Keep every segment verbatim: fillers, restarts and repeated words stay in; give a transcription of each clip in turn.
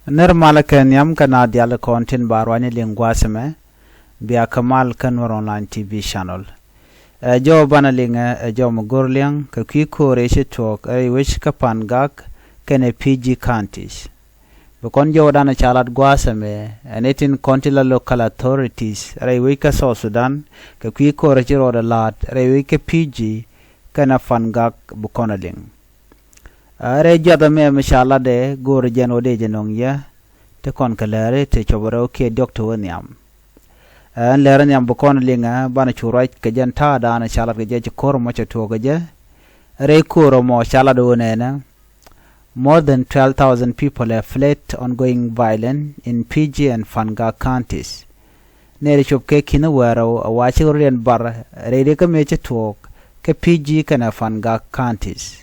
Nir malä kɛ nhiam kä naath diaal kɔn tin ba ruany liŋ gua̱a̱th ɛmɛ. Bia kɛ mal kä Nuer Online T V channel. Ɛ jɔw banɛ liŋɛ ɛ jɔw mi go̱r liɛŋ kɛ kui̱ ko̱o̱r ëë ci tuɔɔk rɛy wec kä Pangak kɛnɛ P G counties. Bi kɔn jɔwdan ca lat gua̱a̱th ɛmɛ ɛ ni tin kɔn ti la local authorities rɛy wec kä South Sudan kɛ kui̱ ko̱o̱r ëë ci rɔɔdɛ la̱a̱t rɛy wec kä P G kɛnɛ Pangak bi kɔn ɛ liŋ. Ɛ rɛy juath ɛmɛ mi ca latdɛ go̱o̱rɛ jɛn ɣöö dee jɛ nöŋ yɛ ti kɔn kɛ lääri ti cop rɛw kiɛ diɔ̱k ti wä nhiam. Ɛ ɛn lääri nhiam bi kɔn liŋɛ banɛ cu ruac kɛ jɛn ta̱a̱dan ca lat kɛ jɛ ci ko̱r mɔ cɛ tuɔɔk kɛ jɛ. Rɛy ko̱r mɔ ca lat ɣöö nɛnɛ, more than twelve thousand people have fled ongoing violence in P G and Pangak counties. Nɛy ti cop kɛ ki̱n wäärä ɛ wa cik rɔ riɛn bar rɛy rikä mëë ci tuɔɔk kɛ P G kɛnɛ Pangak counties.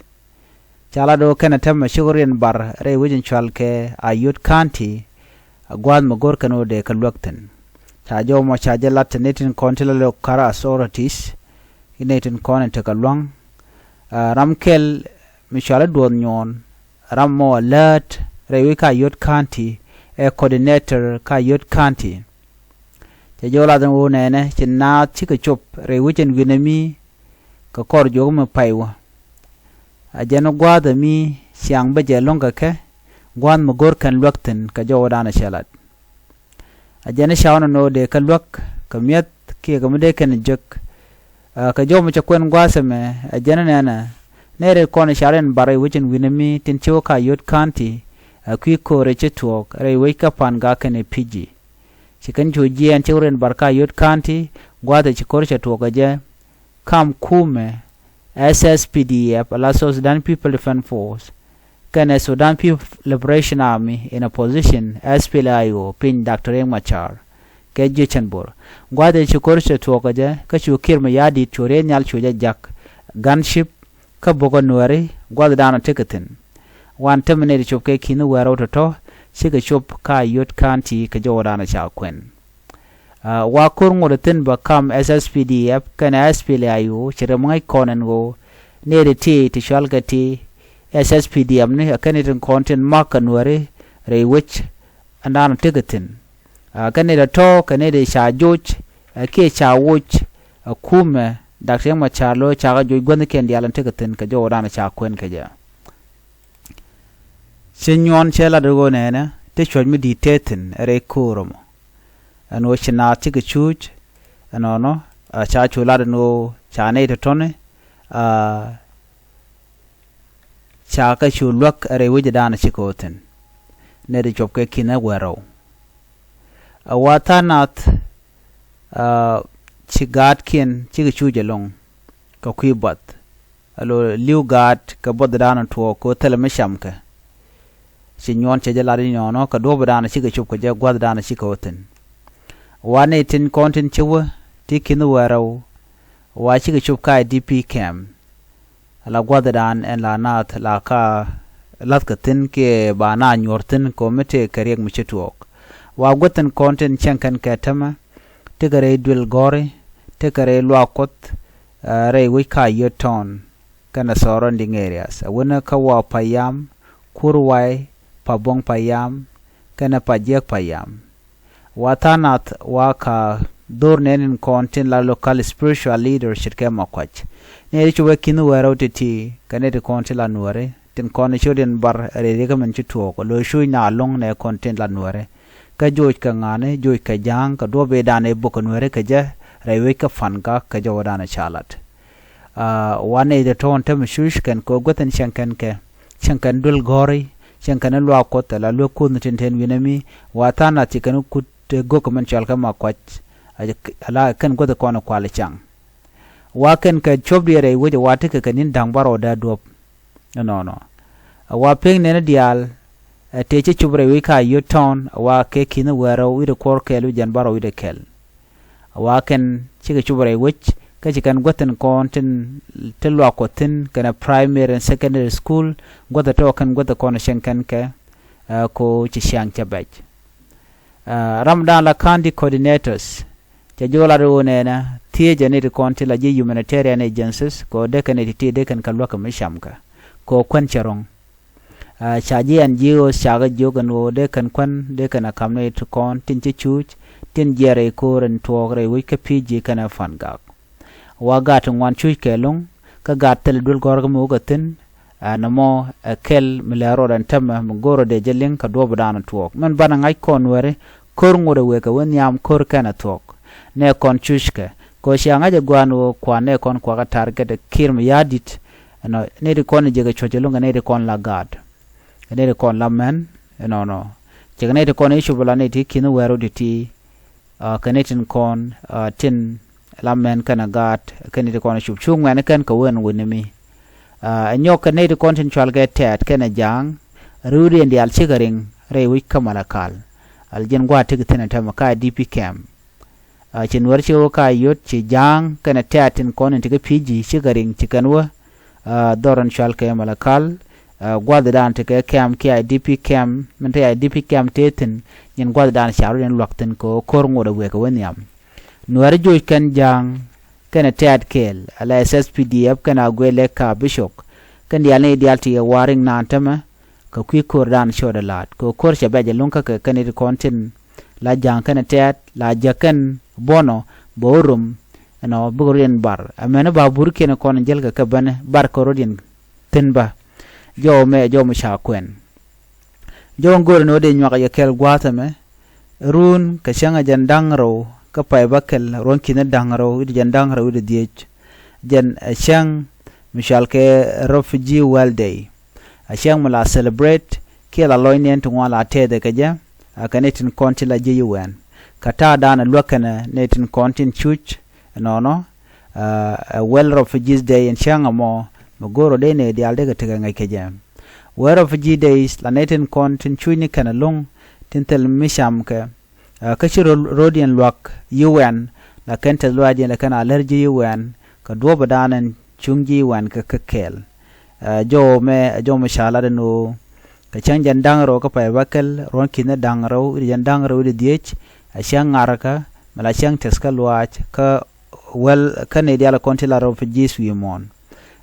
Ca lat ɣöö kɛnɛ täämɛ cik rɔ riɛn bar rɛy wec in cɔal kɛ Ayod County, ɛ gua̱a̱th mi go̱r kɛn ɣöö dee kɛ luäk thi̱n. Ca jɔw mɔ ca jɛ lat te ni tin kɔn ti la local authorities, i̱ ni tin kɔn in tekɛ lua̱ŋ. Ɛ ram kɛl mi cɔal i̱ Duɔth Nyuɔn, ram mɔ ɛ läät rɛy wec kä Ayod County, ɛ coordinator kä Ayod County. Cɛ jɔw lat ɛn ɣöö nɛnɛ ci naath cikɛ cop rɛy wec ɛn wi̱nɛ mi kɛ kɔr juɔk mi pay wä. Ɛ jɛn gua̱a̱th ɛmi ciaŋ bä jɛ lo̱ŋ kɛ kɛ gua̱a̱th mi go̱r kɛn luäk thi̱n kɛ jɔwdan cɛ lat. Ɛ jɛn ca̱wä nɔnɔ dee kɛ luäk kɛ mi̱eth kiɛ kɛ mi dee kɛn jek. Ɛ kɛ jɔw mi cɛ kuɛn gua̱a̱th ɛmɛ ɛ jɛn nɛnɛ, nɛy rɛy kɔn ca riɛn bar rɛy wec ɛn wi̱nɛ mi tin ci wä kä Ayod County, ɛ kui̱ ko̱o̱r ëë ci tuɔɔk rɛy wec kä Pangak kɛnɛ P G. Ci kɛn cu jiɛɛn cik rɔ riɛn bar kä Ayod County, gua̱a̱th ëë ci ko̱r cɛ tuɔɔk kɛ jɛ, kam kumɛ S S P D F, ala South Sudan People Defense Force, kɛnɛ Sudan People Liberation Army in Opposition, S P L I O, piny Doctor Riek Machar kɛ jiɛc cɛn Bor. Gua̱a̱th ëë ci ko̱r cɛ tuɔɔk kɛ jɛ kä cu Kiir Mayardit cu riey nhial cu jɛ jak gunship kä bo̱kä Nuääri gua̱thdan tekɛ thi̱n. Wan täämɛ nɛy ti cop kɛ ki̱n wäärä tɔ̱tɔ̱ cikɛ cop kä Ayod County kɛ jɔwdan ca kuɛn. Ɛ wa ko̱r ŋot thi̱n bä kam S S P D F kɛnɛ S P L I O ci rɛm ŋäc kɔn ɛn ɣöö nɛy ti ti cɔalkɛ ti S S P D F ni ɛ kɛn nɛy tin kɔn tin ma̱k kɛ Nuääri rɛy wec ɛndan tekɛ thi̱n. Ɛ kɛn nɛy tɔ̱tɔ̱ kɛ nɛy ti ca joc ɛ kiɛ ca woc ɛ kumɛ Doctor Riek Machar lo̱ cakɛ joc guäthnikiɛn diaal ɛn tekɛ thi̱n kɛ jɔwdan ca kuɛn kɛ jɛ. Ci Nyuɔn cɛ lat ɣöö nɛnɛ ti cuɔ̱c mi di̱i̱t tëë thi̱n rɛy ko̱o̱r ɛmɔ. Ɛn ɣöö ci naath cikɛ cuuc ɛnɔnɔ, ɛ ca cu lat ɛn ɣöö ca nɛy tɔ̱tɔ̱ni, ɛ ca kɛ cu luäk rɛy wecdan cikɛ ɣöö thi̱n. Nɛy ti cop kɛ ki̱n wäärä. Ɛ wa tha̱a̱ŋ nath, ɛ ci gaatkiɛn cikɛ cuuc ɛlɔ̱ŋ kɛ kui̱ buɔth. Alo li̱w gaat kɛ buɔthdan tuɔɔk kɛ ɣöö thilɛ mi camkɛ. Ci Nyuɔn cɛ jɛ lat inɔnɔ kɛ duɔ̱ɔ̱pdan cikɛ cop kɛ jɛ gua̱thdan cikɛ ɣöö thi̱n. Wa nɛy tin kɔn tin ci wä ti ki̱n wäärä, wa cikɛ cop kä I D P camp. Ala gua̱thdan ɛn la naath la ka la̱thkɛ thi̱n kiɛ ba naath nyuɔ̱ɔ̱r thi̱n kɛ ɣöö mi tëëkɛ riɛk mi ci tuɔɔk. Wa guäth tin kɔn tin cieŋ kɛn kɛ täämɛ, tekɛ rɛy duël gɔ̱ri, tekɛ rɛy luaak kuɔth, ɛ rɛy wec kä Ayod town kɛnɛ surrounding areas. Ɛ wänä kä Wau Payam, Kur Wai, Pabong Payam kɛnɛ Pajiɛk Payam. Wa tha̱a̱ŋ nath wa ka dho̱r nɛɛni kɔn tin la local spiritual leader ce̱tkɛ Makuac. Nɛy ti cop kɛ ki̱n wäärä ti̱ti̱ kɛ nɛy ti kɔn tin la Nuääri tin kɔn ci rɔ riɛn bar rɛy rikä min ci tuɔɔk, lo̱ cuc naath ɛlɔ̱ŋ nɛy kɔn tin la Nuääri. Kä joc kɛ ŋa̱ni, joc kɛ ja̱a̱ŋ kɛ duɔ̱ɔ̱p ëëdan ëë bok kɛ Nuääri kɛ jɛ rɛy wec kä Pangak kɛ jɔwdan ca lat. Ɛ wa nɛy tɔ̱tɔ̱ ɛn täämɛ cuc kɛn kɛ ɣöö guäth in cieŋ kɛn kɛ, cieŋ kɛn duël gɔ̱ri, cieŋ kɛn luaak kuɔth ala luek kuɔth ni tin te wi̱nɛ mi. Wa tha̱a̱ŋ nath ci kɛn kut te go̱k kɛ min cɔalkɛ Makuac, ala kɛn guäth kɔn kual caŋ. Wa kɛn kɛ cuɔ̱pdiɛn rɛy wec wa tekɛ kɛ ni̱n da̱ŋ bärɔw dee duɔ̱p. Ɛnɔnɔ. Ɛ wa pek nɛɛni diaal, ɛ tëë ci cop rɛy wec kä Ayod town, ɛ wa kɛ ki̱n wäärä wi̱cdɛ kuɔr kɛl wi̱cdɛ jiɛn bärɔw wi̱cdɛ kɛl. Ɛ wa kɛn cikɛ cop rɛy wec kä ci kɛn guäth tin kɔn tin te luaak kuɔth thi̱n kɛnɛ primary and secondary school, guäth tɔ̱ kɛn guäth kɔn cieŋ kɛn kɛ, ɛ ko ci ciaŋ cɛ bɛc. Ɛ ramdan la county coordinators cɛ jɔw lat ɣöö nɛnɛ thiecɛ nɛy ti kɔn ti la ji̱ humanitarian agencies kɛ ɣöö dee kɛn nɛy ti̱ti̱ dee kɛn kɛ luäk kɛ mi camkɛ kɛ ɣöö kuän cɛ ro̱ŋ. Ca ji̱ N G Os cakɛ jiök ɛn ɣöö dee kɛn kuän dee kɛn ɛ ka̱m nɛy ti kɔn tin ci cuuc tin jiɛɛr rɛy ko̱o̱r in tuɔɔk rɛy wec kä Fiji kɛnɛ Fangak. Wa gaat ti ŋuan cuuc kɛ lo̱ŋ kä gaat thil duel gɔ̱rkä mi wä kɛ thi̱n. Ɛn ɛmɔ ɛ kɛl mi lɛ rɔɔdɛ ɛn tämɛ mi go̱o̱rä dee jɛ liŋ kɛ duɔ̱ɔ̱pdan tuɔɔk min banɛ ŋa̱c kɔn Nuääri ko̱r ŋot ɛ wëë kɛ wä nhiam ko̱r kɛnɛ thuɔ̱k. Nɛ kɔn cuckɛ kɛ ɣöö cia ŋa̱c ɛ gua̱a̱n ɣöö kuan nɛ kɔn kuakä target ɛ Kiir Mayardit. Ɛnɔ nɛy ti kɔn jɛ kɛ cuɔ̱c ɛ lo̱ŋ kɛ nɛy ti kɔn la gaat kɛ nɛy ti kɔn la mɛn. Ɛnɔnɔ cɛ kɛ nɛy ti kɔn i̱ cop la nɛy ti ki̱n wɛɛr wä ti ti kɛ nɛy tin kɔn tin la mɛn kɛnɛ gaat kɛ nɛy ti kɔn i̱ cop cu ŋuɛ̈ni kɛn kɛ wen wä ni mi. Ɛ nyɔk kɛ nɛy ti kɔn tin cual kɛ Tɛ̈t kɛnɛ Ja̱a̱ŋ riwdiɛn diaal cikɛ riŋ rɛy wec kä Malakal. Al jiɛn gua̱a̱th ti kɛ thi̱n ɛ tɛmɛ ka D P camp. Ci Nuäär ci wä ka yot ci Ja̱a̱ŋ kɛnɛ Tɛ̈t tin kɔn in ti kɛ Fiji cikɛ riŋ ci kɛn wä dhɔr in cual kɛ Malakal. Gua̱thdan ti kɛ camp kiɛ I D P camp min te I D P camp tëë thi̱n. Nyin gua̱thdan ca rot in luak thi̱n kɛ ɣöö ko̱r ŋot ɛ wëë kɛ wä nhiam. Nuäär joc kɛn Ja̱a̱ŋ kɛnɛ Tɛ̈t kɛɛl ala S S P D F kɛnɛ Aguelek ka Bicok. Kɛn diaal ni diaal ti yɛ wa̱a̱ riŋ naan tämɛ kɛ kui̱ ko̱rdan cɔɔdɛ la̱a̱t kɛ ɣöö ko̱r cɛ bɛc ɛ lo̱ŋ kä kɛ kɛn it kɔn tin la Ja̱a̱ŋ kɛnɛ Tɛ̈t la jäk kɛn buɔ̱nɔ bɛ wä rom. Ɛnɔ bikɛ rot in bar ɛmɛni ba burkiɛn kɔn jäl kɛ kɛ bɛn bar kɛ rot in thi̱n bä. Jɔw mɛ jɔw mi ca kuɛn. Jɔw in go̱o̱ri ni wä dee nyuak yɛ kɛl gua̱a̱th ɛmɛ. Run kɛ cäŋ ɛ jɛn da̱ŋ rɛw kä pay bäkɛl ruɔ̱n ki̱n da̱ŋ rɛw wi̱cdɛ jɛn da̱ŋ rɛw wi̱cdɛ dhiec. Jɛn ɛ cäŋ mi cual kɛ Refugee World Day. Ɛ cäŋ mi la celebrate kiɛ la lɔcniɛn ti ŋuan la tɛɛthɛ kɛ jɛ. A kɛ ni tin kɔn ti la ji̱ U N kɛ ta̱a̱dan ɛ luäk kɛnɛ ni tin kɔn tin cuc. Ɛnɔnɔ ɛ World Refugees Day in cäŋ ɛmɔ mi go̱o̱r ɔ dee ni diaal dee kɛ tekɛ ŋäc kɛ jɛ. World Refugee Days la ni tin kɔn tin cuc ni kɛn ɛlɔ̱ŋ tin thil mi cam kɛ. Kä ci rodiɛn luak U N la kɛn tɛth luaacdiɛn la kɛn a lär ji̱ U N kɛ duɔ̱ɔ̱pdan ɛn cuŋ ji̱ U N kɛ kɛ kɛɛl. Jɔw mɛ jɔw mɛ ca lat ɛn ɣöö kɛ cäŋ jɛn da̱ŋ rɛw kä pay bäkɛl ruɔ̱n ki̱n da̱ŋ rɛw wi̱cdɛ jɛn da̱ŋ rɛw wi̱cdɛ dhiec. A cäŋ ŋa̱rkä mi la cäŋ tɛth kä luaac kä wäl kä nɛy diaal kɔn ti la refugees wi̱i̱ muɔ̱ɔ̱n.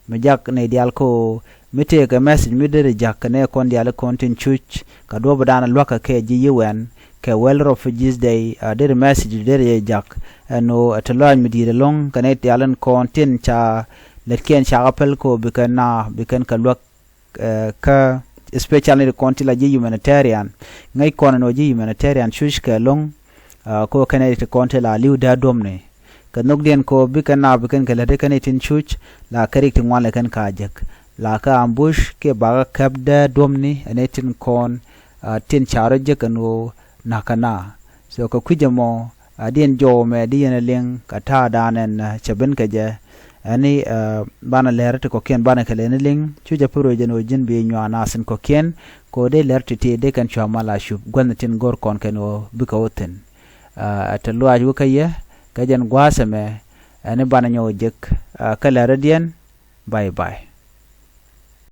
Mi jak nɛy diaal kä ɣöö mi tëëkɛ message mi deri jak kɛ nɛy kɔn diaal kɔn tin cuc kɛ duɔ̱ɔ̱pdan luäk kɛ kɛ ji̱ U N kɛ World Refugees Day. A deri message deri jɛ jak ɛn ɣöö ɛ ti lɔaac mi di̱i̱t ɛlɔ̱ŋ kɛ nɛy diaal in kɔn tin ca lätkiɛn cakɛ päl kɛ ɣöö bi kɛn na bi kɛn kɛ luäk kä especially ni ti kɔn ti la ji̱ humanitarian. Ŋäc kɔn ɛn ɣöö ji̱ humanitarian cuc kɛ lo̱ŋ ko kɛn ɛ ti kɔn ti la li̱w dee duɔ̱mni. Kɛ nhökdiɛn ko bikɛ naap bi kɛn kɛ läti kɛn itin cuc la kɛ rik ti ŋuan lɛ kɛn ka jek la kä ambush kiɛ bakä käp dee duɔ̱mni ɛn itin kɔn tin ca rɔ jek ɛn ɣöö na̱kä na. So kɛ kui̱c ɛmɔ a diɛn jɔw mɛ di yɛn ɛ liŋ kɛ ta̱a̱dan ɛn cɛ ben kɛ jɛ. Ɛni banɛ lɛr ti kɔ̱kiɛn banɛ kɛ lɛni liŋ cu jɛ pär wee jɛn ɣöö ji̱n bi nyuan a thi̱n kɔ̱kiɛn. Kɛ ɣöö dee lɛr ti ti dee kɛn cua mal a cup guänh tin go̱r kɔn kɛn ɣöö bikɛ wä thi̱n. Ɛ te luaac wä kä yɛ kɛ jɛn gua̱a̱th ɛmɛ. Ɛni banɛ nyɔk jek kä lɛr diɛn. Bye bye.